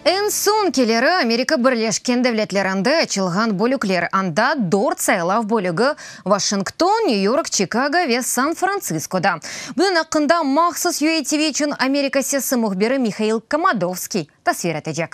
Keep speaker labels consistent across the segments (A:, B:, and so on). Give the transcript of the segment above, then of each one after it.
A: Eñ soñkileri Amerika Birleşken Devletlerinde açılğan bölükler, anda dört saylav bölügi, Vaşington, New York, Çikago ve San-Frantsiskoda. Bunıñ aqqında mahsus UATV içün Amerika Sesi mühbiri Mihail Komadovskiy tasvir etecek.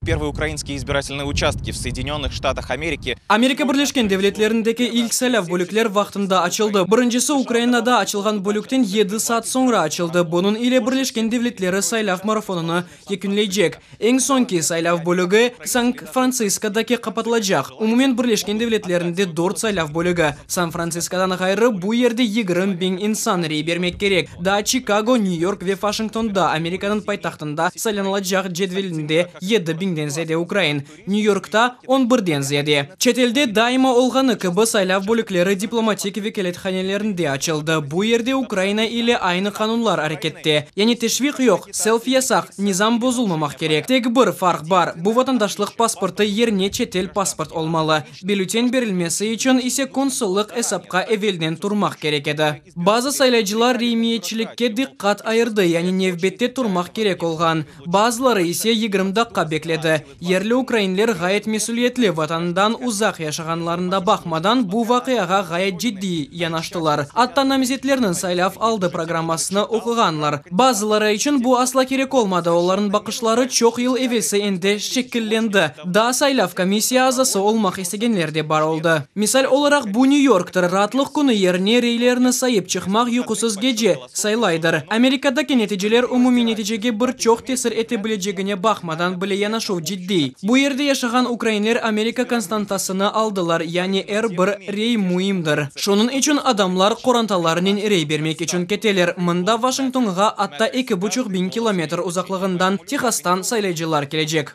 B: Первые украинские избирательные участки в Соединенных Штатах Америки.
C: Amerika Birleşken Devletlerindeki ilk saylav bölükler vaqtında açıldı. Birincisi Ukrainada açılğan bölükten yedi saat soñra açıldı. Bunıñ ile Birleşken Devletleri saylav marafonını yekünleycek. Eñ soñki saylav bölügi San-Frantsiskodaki qapatılacaq. Umumen Birleşken Devletlerinde dört saylav bölügi. San-Frantsiskodan ğayrı, bu yerde 20 biñ insan rey bermek kerek. Daa Çikago, New-York ve Vaşingtonda, Amerikanıñ paytahtında saylanılacaq cedvelinde 7 biñden ziyade ukrain. New-Yorkta 11-den ziyade. Çetelde daima olğanı kibi saylav bölükleri diplomatik vekâlethanelerinde açıldı. Bu yerde Ukraina ile aynı qanunlar arekette. Yani teşviq yoq, selfi yasaq, nizam bozulmamaq kerek. Tek bir farq bar, bu vatandaşlıq pasportı yerine çetel pasport olmalı. Bülten berilmesi içün ise konsullıq esapqa evelden turmaq kerek edi. Bazı saylaycılar resmiyetçilikke diqqat ayırdı, yani nevbette turmaq kerek olğan. Bazıları ise 20 daqqa bekledi. Yerli ukrainler ğayet mesüliyetli vatanından uzaq yaşağanlarına baqmadan bu vaqiağa ğayet ciddiy yanaştılar. Atta namzetlerniñ saylav aldı programmasını oquğanlar. Bazıları içün bu asla kerek olmadı. Olarnıñ baqışları çoq yıl evelsi endi şekillendi. Daa saylav komissiya azası olmaq istegenler de bar oldı. Misal olaraq bu New-York'tır. Raatlıq künü yerine reylerini sayıp çıqmaq yuqusız gece saylaydır. Amerikadaki neticeler umumiy neticege bir çoq tesir ete bilecegine baqmadan bile yanaşuv ciddiy. Bu yerde yaşağan ukrainler Amerika konstantasını aldılar, yani er bir rey müimdir. Şunıñ içün adamlar qorantalarınen rey bermek içün keteler. Mında Vaşingtonğa atta 2,5 biñ kilometr uzaqlığından Tehastan saylaycılar kelecek.